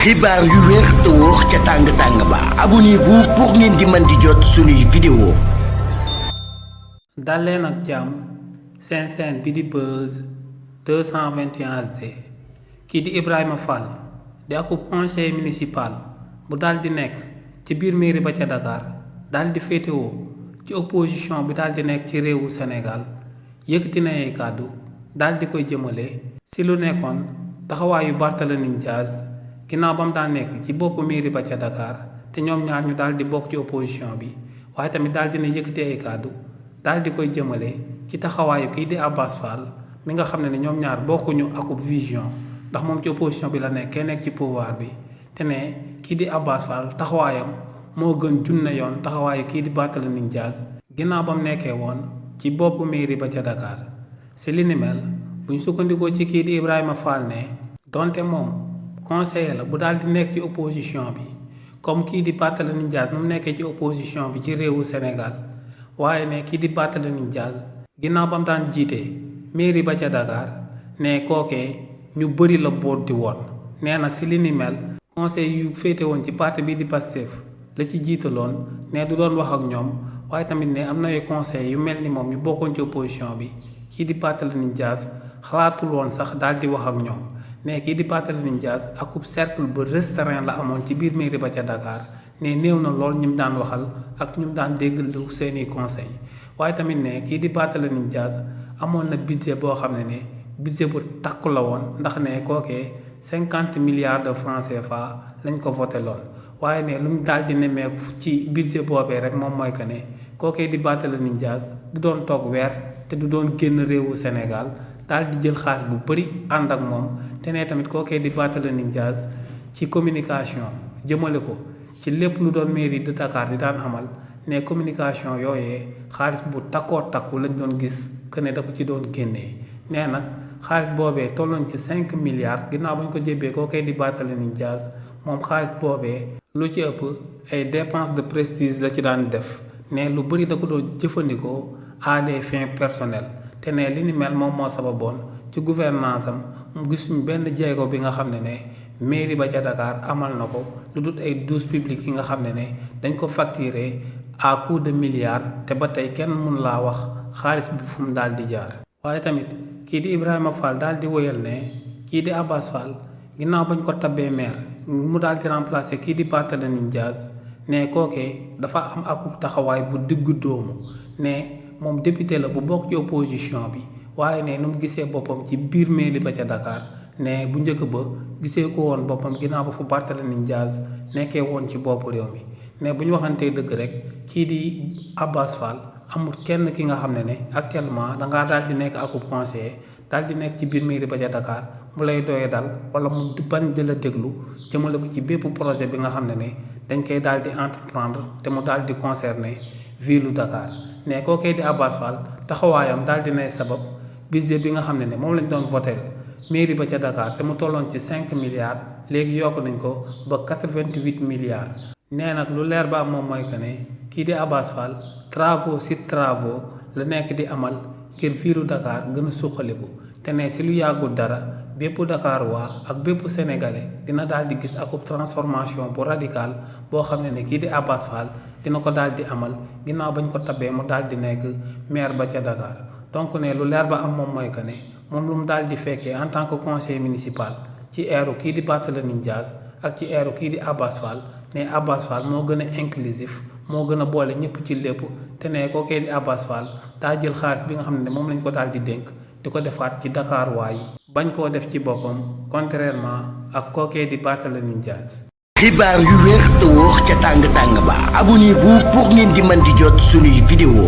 xibaar yu wér te wóor ca tàng-tàng ba abonnez-vous pour ngeen di mën di jot suñuy vidéo. dal leen ak jàmm seen chaîne bi di Buzz 221 HD kii di Ibrahima Fall di akub conseiller municipal bu daal di nekk ci biir mairie ba ca Dakar daal di féetewoo ci opposition bi daal di nekk ci réewu Sénégal yëkkati na ay kàddu daal di koy jëmale si lu nekkoon taxawaayu Barthélémy Dias ginnaaw ba mu daan nekk ci boppu mairie ba ca Dakar te ñoom ñaar ñu daal di bokk ci opposition bi waaye tamit daal dina yëkkati ay kàddu daal di koy jëmale ci taxawaayu kii di Abass Fall mi nga xam ne ñoom ñaar bokkuñu akub vision ndax moom ci opposition bi la nekk kenn nekk ci pouvoir bi te ne kii di Abass Fall taxawaayam moo gën junne yoon taxawaayu kii di Barthélémy Dias ginnaaw ba mu nekkee woon ci boppu mairie ba ca Dakar si li ni mel buñ sukkandikoo ci kii di Ibrahima Fall ne donte moom conseiller la bu daal di nekk ci opposition bi comme kii di Barthélémy Dias nu mu nekkee ci opposition bi ci réewu Sénégal waaye ne kii di Barthélémy Dias ginnaaw ba mu daan jiite mairie ba ca Dakar ne kookee ñu bëri la boot di woon nee nag si li ni mel conseil yu féete woon ci parti bii di Pastef la ci jiitaloon ne du doon wax ak ñoom waaye tamit ne am na ay conseil yu mel ni moom ñu bokkoon ci opposition bi kii di Barthélémy Dias xalaatul woon sax daal di wax ak ñoom ne kii di Barthélémy Dias akub cercle bu restreint la amoon ci biir mairie ba ca Dakar ne néew na lool ñu mu daan waxal ak ñu mu daan déglu seeni conseil waaye tamit ne kii di Barthélémy Dias amoon na budget boo xam ne budget bu takku la woon ndax ne kookee 50 milliards de francs CFA lañ ko voté loon waaye ne lu mu daal di nemmeeku ci budget boobee rek moom mooy que ne kookee di Barthélémy Dias du doon toog weer te du doon génn réewu Sénégal daal di jël xaalis bu bëri ànd ak moom te ne tamit kookee di Barthélémy Dias ci communication jëmale ko ci lépp lu doon mairie de Dakar di daan amal ne communication yooyee xaalis bu takkoo takku lañ doon gis que ne da ko ci doon génnee nee nag xaalis boobee tolloon ci 5 milliards ginnaaw ba ñu ko jébbee kookee di Barthélémy Dias moom xaalis boobee lu ci ëpp ay dépenses de prestige la ci daan def ne lu bëri da ko doon jëfandikoo à des fins personnelles te ne li ni mel moom moo sababoon ci gouvernance am mu gisuñu benn jéego bi nga xam ne mairie ba ca Dakar amal na ko lu dul ay douches publiques yi nga xam ne dañ ko facturé à coup de milliards te ba tey kenn mun laa wax xaalis bi fu mu daal di jaar. waaye tamit kii di Ibrahima Fall daal di woyal ne kii di Abass Fall ginnaaw bañ ko tabbee maire mu daal di remplacer kii di Barthélémy Dias ne kookee dafa am akub taxawaay bu diggu dóomu ne moom député la bu bokk ci opposition bi waaye ne nu mu gisee boppam ci biir mairie ba ca Dakar ne bu njëkk ba gisee ko woon boppam ginnaaw ba fu Barthélémy Dias nekkee woon ci bopp réew mi ne bu ñu waxantee dëgg rek kii di Abass Fall amul kenn ki nga xam ne actuellement dangaa daal di nekk akub conseiller daal di nekk ci biir mairie ba ca Dakar mu lay doyee dal wala mu bañ jël a déglu jëmale ko ci bépp projet bi nga xam ne dañ koy daal di entreprendre te mu daal di concerner ville Dakar ne kookee di Abass Fall taxawaayam daal di nay sabab budget bi nga xam ne moom lañ doon voté mairie ba ca Dakar te mu tolloon ci 5 milliards léegi yokk nañ ko ba 88 milliards. nee nag lu leer ba am moom mooy que ne kii di Abass Fall travaux sur travaux la nekk di amal ngir ville Dakar gën a suqaliku te ne si lu yàggul dara bépp Dakar waa ak bépp sénégalais dina daal di gis akub transformation bu radical boo xam ne kii di Abass Fall dina ko daal di amal ginnaaw bañ ko tabbee mu daal di nekk maire ba ca Dakar donc ne lu leer ba am moom mooy que ne moom lu mu daal di fekkee en tant que conseiller municipal ci eeru kii di Barthélémy Dias ak ci eeru kii di Abass Fall ne Abass Fall moo gën a inclusif moo gën a boole ñëpp ci lépp te ne kookee di Abass Fall daa jël xaalis bi nga xam ne moom lañ ko daal di dénk di ko defaat ci Dakar waay bañ koo def ci boppam contrairement ak kookee di Barthélémy Dias. xibaar yu wér te wóor ca tàng-tàng ba abonnez-vous pour ngeen di mën di jot suñuy vidéo.